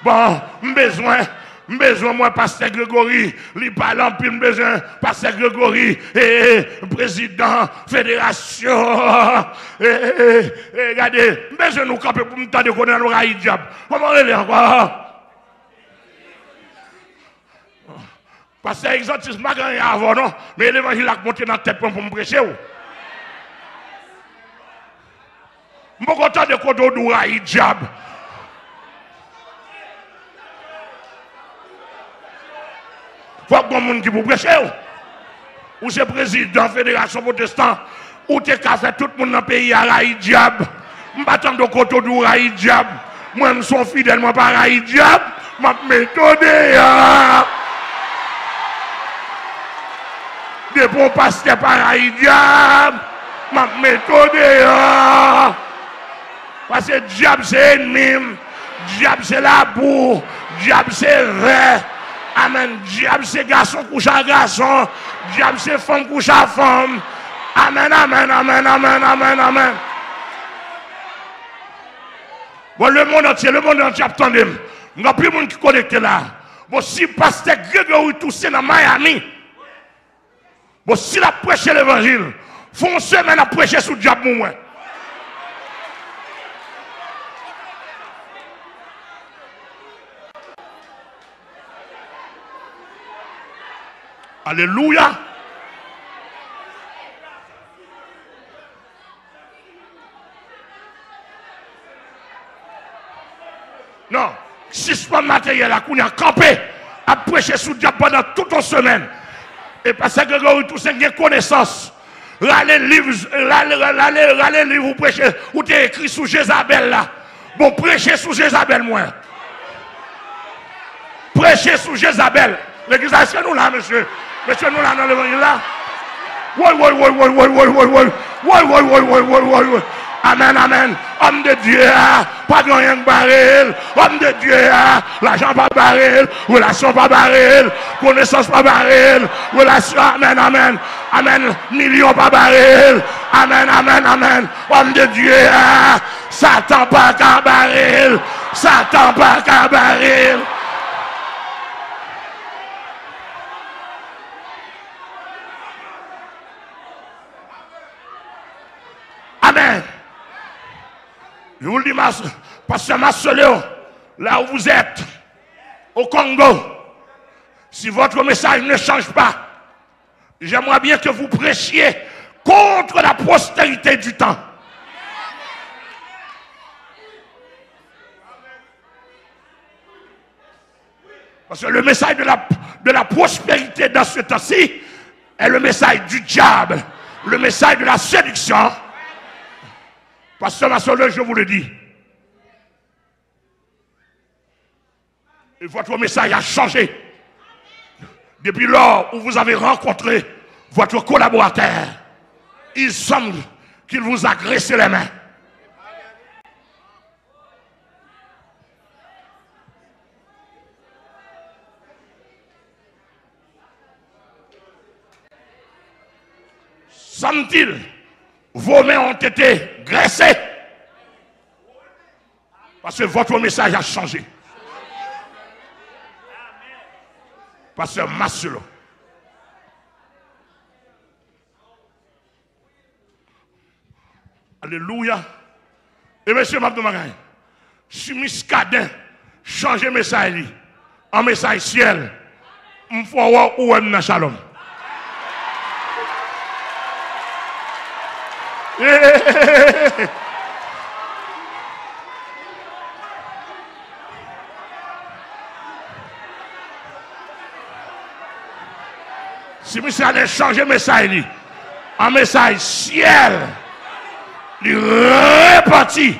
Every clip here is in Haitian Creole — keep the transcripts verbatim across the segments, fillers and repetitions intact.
Bon, m bezwen, m bezwen mwen pastè Gregory, li pale anpil, m bezwen pastè Gregory, e, e, prezidan federasyon, e, e, e, e, gade, m bezwen nou kanpe pou m tande konnen nou rayi dyab. Kòman w rele ankò? Pastè Egzantis, m pa gen anyen avè w non, men levanjil la k monte nan tèt mwen pou m preche w. M poko tande kote w di w rayi dyab. Fòk gon moun ki pou preche w. Ou se prezidan federasyon pwotestan, ou te ka fè tout moun nan peyi a rayi dyab. M pa tande kote w di w rayi dyab. Mwen, m se yon fidèl, mwen pa rayi dyab. M ap mete w deyò. Depi yon pastè pa rayi dyab, m ap mete w deyò. Paske dyab se ènmi m. Dyab se labou. Dyab se vè. Amèn. Dyab se gason kouche a gason. Dyab se fanm kouche a fanm. Amèn, amèn, amèn, amèn, amèn, amèn. Bon, lemonn antye, lemonn antye ap tande m. M gen anpil moun ki konekte la. Bon, si pastè Gregory Toussaint nan Miami, bon, si l ap preche levanjil, fè yon semèn ap preche sou dyab pou mwen. Alelouya. Non, sispann materyèl la kounye a, kanpe, ap preche sou dyab pandan tout yon semèn. E pastè Gregory Toussaint gen konesans. Rale liv, rale, rale, rale liv ou preche, ou te ekri sou Jezabèl la. Bon, preche sou Jezabèl mwen. Preche sou Jezabèl. Legliz la, èske nou la, mesye? Mesye, nou la nan levanjil la? Woy, woy, woy, woy, woy, woy, woy, woy. Woy, woy, woy, woy, woy, woy, woy. Amèn, amèn. Òm de Dye a, pa gen anyen k bare l. Òm de Dye a, lajan pa bare l. Relasyon pa bare l. Konesans pa bare l. Relasyon, amèn, amèn. Amèn. Milyon pa bare l. Amèn, amèn, amèn. Òm de Dye a, Satan pa ka bare l. Satan pa ka bare l. Amèn. Je vous le dis, Mas-, Pasteur Marcello, là où vous êtes, au Congo, si votre message ne change pas, j'aimerais bien que vous prêchiez contre la prospérité du temps. Parce que le message de la, de la prospérité dans ce temps-ci est le message du diable, le message de la séduction. Pasteur Marcello, je vous le dis. Et votre message a changé. Depuis lors où vous avez rencontré votre collaborateur, il semble qu'il vous a graissé les mains. Semble-t-il, vos mains ont été graissées. Parce que votre message a changé. Pasteur Marcelo. Alelouya. E mesye, m ap di w bagay. Si Muscadin chanje mesaj li an mesaj syèl, m fò wè w, ou wè m nan Shalom. Si misye ale chanje mesaj li an mesaj syèl, li repanti.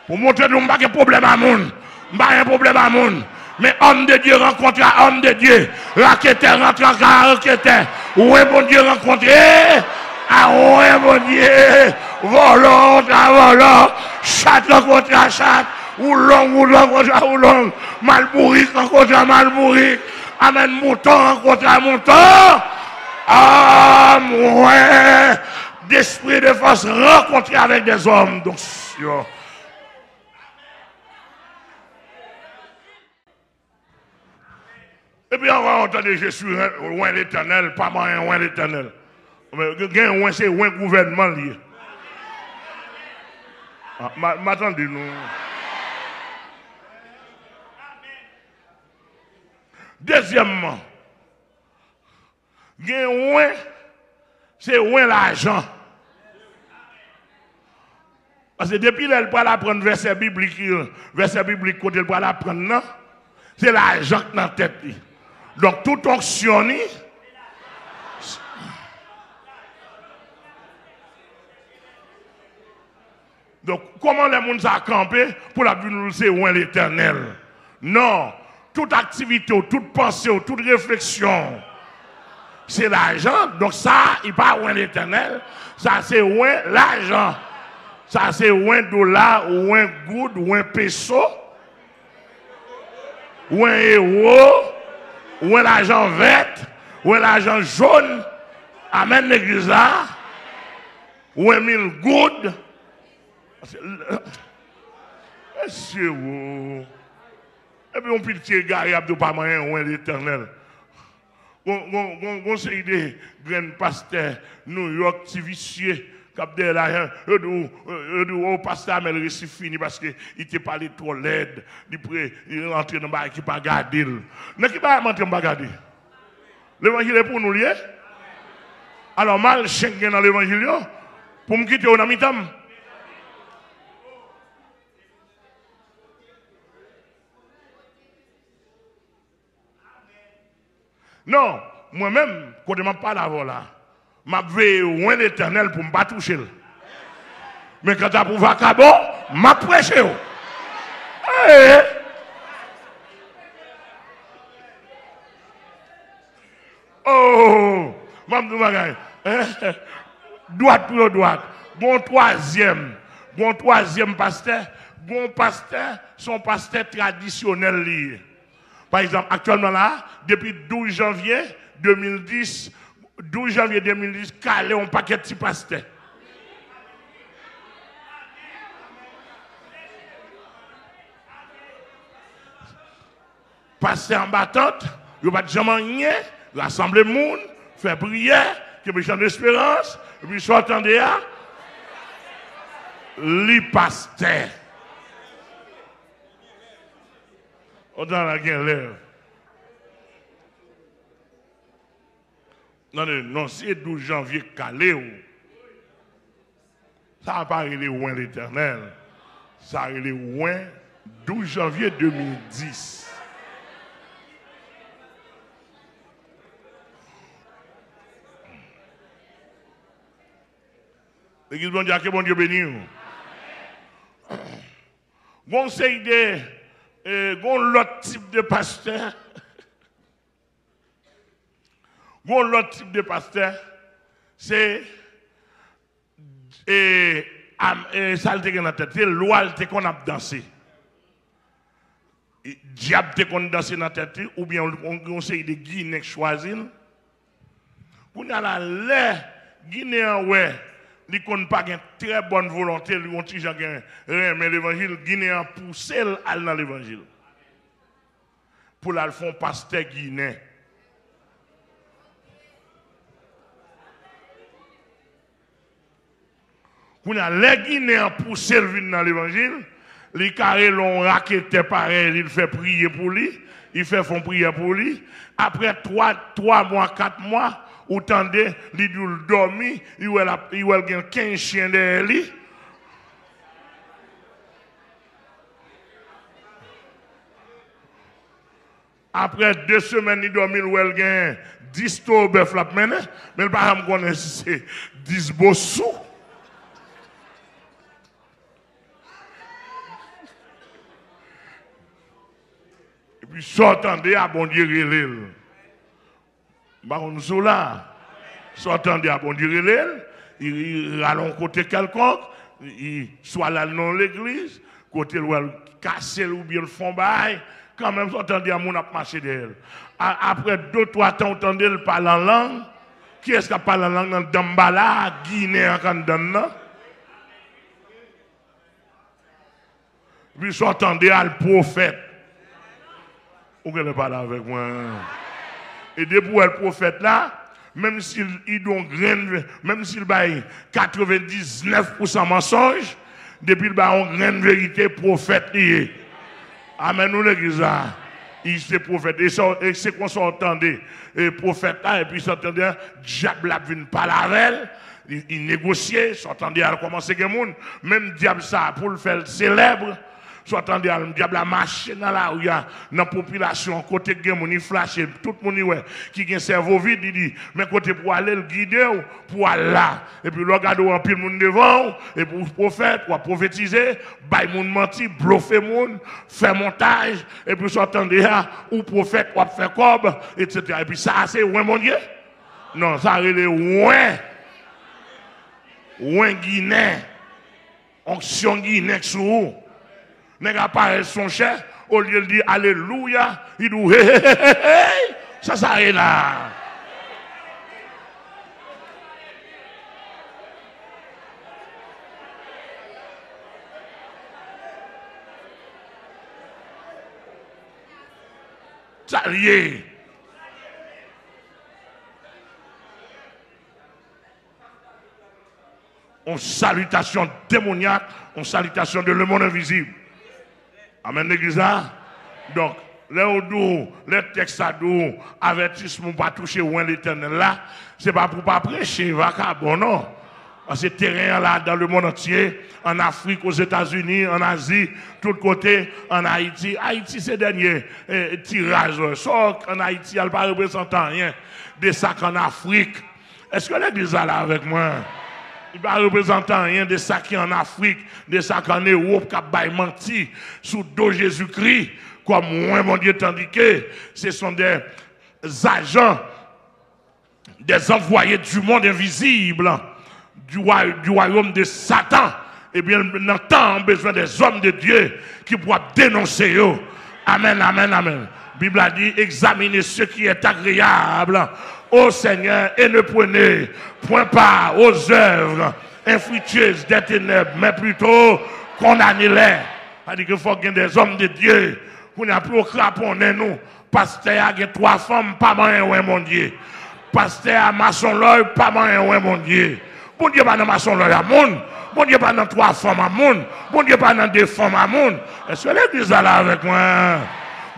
Pou montre nou m pa gen pwoblèm a moun. M pa gen pwoblèm a moun. Men òm de Dye rankontre a òm de Dye. Raketè rantre ak raketè. Wen Bondye rankontre a wen Bondye. Vòlò rankontre a vòlò. Chat rankontre a chat. Woulong, woulong rankontre a woulong. Malbourik rankontre a malbourik. Amèn. Mouton rankontre a mouton. Òm wen D'esprit de force rencontré avec des hommes d'onction. Epi anvan w tande Jezi wen, wen Letènèl, pa manyen wen Letènèl. Men gen wen, se wen gouvènman l ye. Ah, m a, m a tande nou. Dezyèmman, gen wen, se wen lajan. Paske depi lè l pral aprann vèsè biblik, vèsè biblik kote l pral aprann nan, se lajan k nan tèt li. Donk, tout onksyon ni. Donk, kòman lè moun sa a kanpe pou l ap di nou l se wen Letènèl? Non. Tout aktivite w, tout panse w, tout refleksyon w, se lajan. Donk, sa a, li pa wen Letènèl. Sa, se wen lajan. Sa, se wen dola, wen goud, wen peso, wen ewo, wen lajan vèt, wen lajan jòn. Amèn, legliz la. Wen mil goud. Mesye, wo. Epi yon pil ti egare ap di w pa manyen wen Letènèl. Gon, gon, gon, gon seri de grenn pastè Nouyòk, ti visye, k ap dèyè lajan. Yo di w, yo di w, o, pastè Amèl resi fini paske li te pale twò lèd. Li pre, li rantre nan bagay ki pa gade l. Nan ki bagay m antre m pa gade? Levanjil e pou nou l ye. Alò, m al chen k gen nan levanjil yo pou m kite yo nan mitan m. Non, mwen menm, kote m ap pale avè w la, m ap veye wen Letènèl pou m pa touche l. Men kanta pou vakabon, m ap preche w. Ee! Oh, m ap di w bagay. Dwat pou yo dwat. Gon twazyèm. Gon twazyèm pastè. Gon pastè, se yon pastè tradisyonèl li ye. Pa egzanp, aktyèlman la, depi douz janvye de mil dis, douz janvye de mil dis, kale yon pakèt ti pastè. Pastè anba tant, yo pa t janm anyen, rasanble moun, fè priyè, kenbe jan desperans, epi sa w tande a, li pastè. Otan la gen lè. Tande, non, se douz janvye k kale w. Sa a pa rele wen Letènèl. Sa rele wen douz janvye de mil dis. Legliz Bondye a, ke Bondye beni w. Gon seri de, eh, gon lòt tip de pastè. Gon lòt tip de pastè, se, e, am, e, sa l te gen nan tèt, se lwa l te konn ap danse. E, dyab te konn danse nan tèt li, oubyen yon, yon, yon seri de Ginen k chwazi l. Kounye a la, lè Ginen an wè li konn pa gen trè bòn volonte, li yon ti jan gen renmen levanjil, Ginen an pouse l al nan levanjil. Pou l al fè yon pastè Ginen. Kounye a, lè Ginen an pouse l vin nan levanjil, li ka rele yon raketè parèy li, l fè priye pou li, li fè fon priyè pou li. Apre twa, twa mwa, kat mwa, ou tande, li di w l dòmi, li wè l ap, li wè l gen kenz chen dèyè li. Apre de semèn, li dòmi, l wè l gen dis towo bèf l ap mennen, men l pa janm konnen si se dis bosou. Epi sa w tande a, Bondye rele l. M pa konn si w la. Sa w tande a, Bondye rele l, li, li rale yon kote kèlkonk, li, swa l al nan yon legliz, kote l wè l kase l oubyen l fè yon bagay, kanmenm sa w tande a, moun ap mache dèyè l. A, apre de twa tan, w tande l pale an lang, Kiyès k ap pale an lang nan? Danmbala a, Ginen an k anndan l nan. Epi sa w tande a, l pwofèt. Ou genlè pale avèk mwen. E depi w wè l pwofèt la, menm si l, li di yon grenn, menm si l bay katrevendiznèf pousan mansonj, depi l bay yon grenn verite, pwofèt li ye. Amèn, nou legliz la. Li se pwofèt. E sa, e se konsa w tande, e pwofèt la, epi sa w tande a, dyab la ap vin pale avè l, li, li negosye, sa w tande a, l kòmanse gen moun, menm dyab sa a, pou l fè l selèb, sa w tande a, dyab la mache nan lari a, nan popilasyon an, kote k gen moun, li flache, tout moun li wè, ki gen sèvo vid, li di, men kote pou ale, l gide w, pou al la. Epi lè w gade w anpil moun devan w, epi w pwofèt, w ap pwofetize, bay moun manti, blofe moun, fè montaj, epi sa w tande a, ou pwofèt, w ap fè kòb, etsetera. Epi sa a se wen Bondye? Non, sa rele wen. Wen Ginen. Onksyon Ginen k sou ou. Nèg la parèt sou yon chè, olye l di alelouya, li di w hey, hey, hey, hey, hey. Sa sa ye la? Sa l ye. Yon salitasyon demonyak, yon salitasyon de lemonn envizib. Amèn, legliz la. Donk, lè yo di w, lè tèks la di w, avètisman, ou pa touche wen Letènèl la, se pa pou w pa preche vakabon, non. Paske teren an la, dans le monde entier, ann Afrik, Ozetazini, ann Azi, tout kote, ann Ayiti. Ayiti se dènye, eh, tiraj. Sa w ann Ayiti a, l pa reprezante anyen de sa k ann Afrik. Èske legliz la la avèk mwen? Li pa reprezante anyen de sa ki ann Afrik, de sa k ann Ewòp k ap bay manti sou do Jezikri kòm wen Bondye, tandike ce sont des agents, des envoyés du monde invisible, du wa-, du royaume de Satan. Ebyen, nan tan an, bezwen des hommes de Dieu ki pou ap denonse yo. Amèn, amèn, amèn. Bib la di, examinez ce qui est agréable au Seigneur et ne prenez point part aux œuvres infructueuses des ténèbres, mais plutôt condamnez-les. Sa di ke fòk gen des hommes de Dieu. Kounye a, pou yo kraponnen nou. Pastè a gen twa fanm, pa manyen wen Bondye. Pastè a masonlòy, pa manyen wen Bondye. Bondye pa nan masonlòy a moun. Bondye pa nan twa fanm a moun. Bondye pa nan de fanm a moun. Èske legliz la la avèk mwen?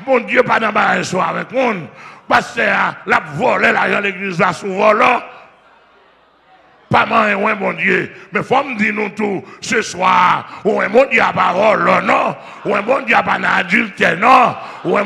Bondye pa nan bagay sa avèk moun. Pastè a, l ap vòlè lajan legliz la sou vòlò. Pa manyen wen Bondye. Men fò m di nou tou, se swa, wen Bondye a pa vòlò, non. Wen Bondye a pa nan adiltè, non. Wen